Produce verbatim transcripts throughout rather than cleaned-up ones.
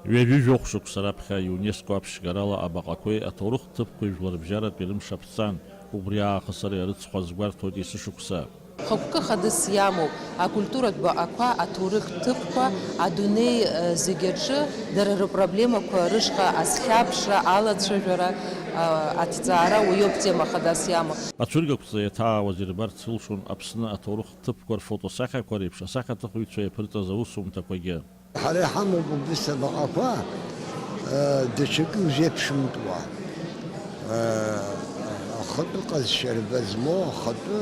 Ҩажәи жәохә шықәса раԥхьа ЮНЕСКО аԥшьгарала абаҟақәеи аҭоурыхтә ҭыԥқәеи жәларбжьаратәи рымш аԥҵан, убри аахыс ара иарыцхәаз гәарҭоит есышықәса. Хықәкы хадас иамоуп акультуратә баҟақәа, аҭоурыхтә ҭыԥқәа, адунеи, э, зегь аҿы дара рыпроблемақәа рышҟа азхьаԥшра, алацәажәара, э, аҭҵаара уи ауп тема хадас иамоу. Ацәыргақәҵа иаҭаауаз ирбарц илшон Аԥсны аҭоурыхтә ҭыԥқәа рфотосахьақәа реиԥш асахьаҭыхыҩцәа иаԥырҵаз аусумҭақәагьы. Ҳара иҳамоуп убыс абаҟақәа, э, даҽакы узеиԥшымтәуа, э, ахатәы ҟазшьарба змоу ахатәы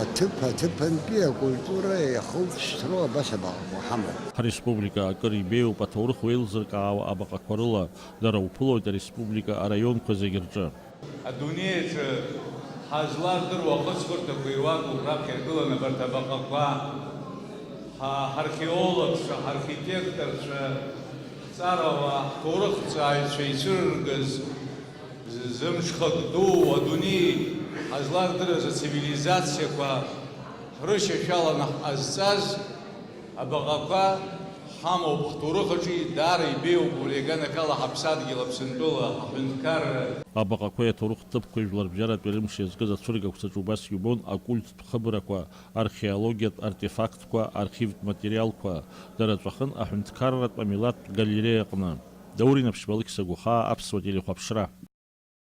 аҭыԥ, аҭыԥантәи акультура иахылҵшьҭроу абас абаҟақәа ҳамоуп. Ҳреспублика акыр ибеиоуп аҭоурых уеилзыркаауа абаҟақәа рыла, дара уԥылоит ареспублика араионқәа зегь рҿы. Адунеи аҿы ҳазлардыруа ахысхырҭақәа ируакуп раԥхьа иргыланы абарҭ абаҟақәа. Ҳа-, ҳархеологцәа, ҳархитекторцәа, ҳҵарауаа, ҳҭоурыхҭҵааҩцәа ицәырыргаз з-, зымҽхак ду адунеи ҳазлардырыз ацивилизациақәа ҳрышьашәаланы ҳҟазҵаз, абаҟақәа ҳамоуп, ҳҭоурых аҿы даара ибеиоуп, убри аганахьала ҳаԥсадгьыл, Аԥсынтәыла, ҳаҳәынҭқарра. Абаҟақәеи аҭоурыхтә ҭыԥқәеи жәларбжьаратәи рымш иазкыз ацәыргақәҵаҿы убас иубон акульттә хыбрақәа, археологиатә артефактқәа, архивтә материалқәа. Дара ҵәахын аҳәынҭқарратә амилаҭтә галереиаҟны. Даур Инаԥшьба, Алықьса Гәахаа, Аԥсуа телехәаԥшра.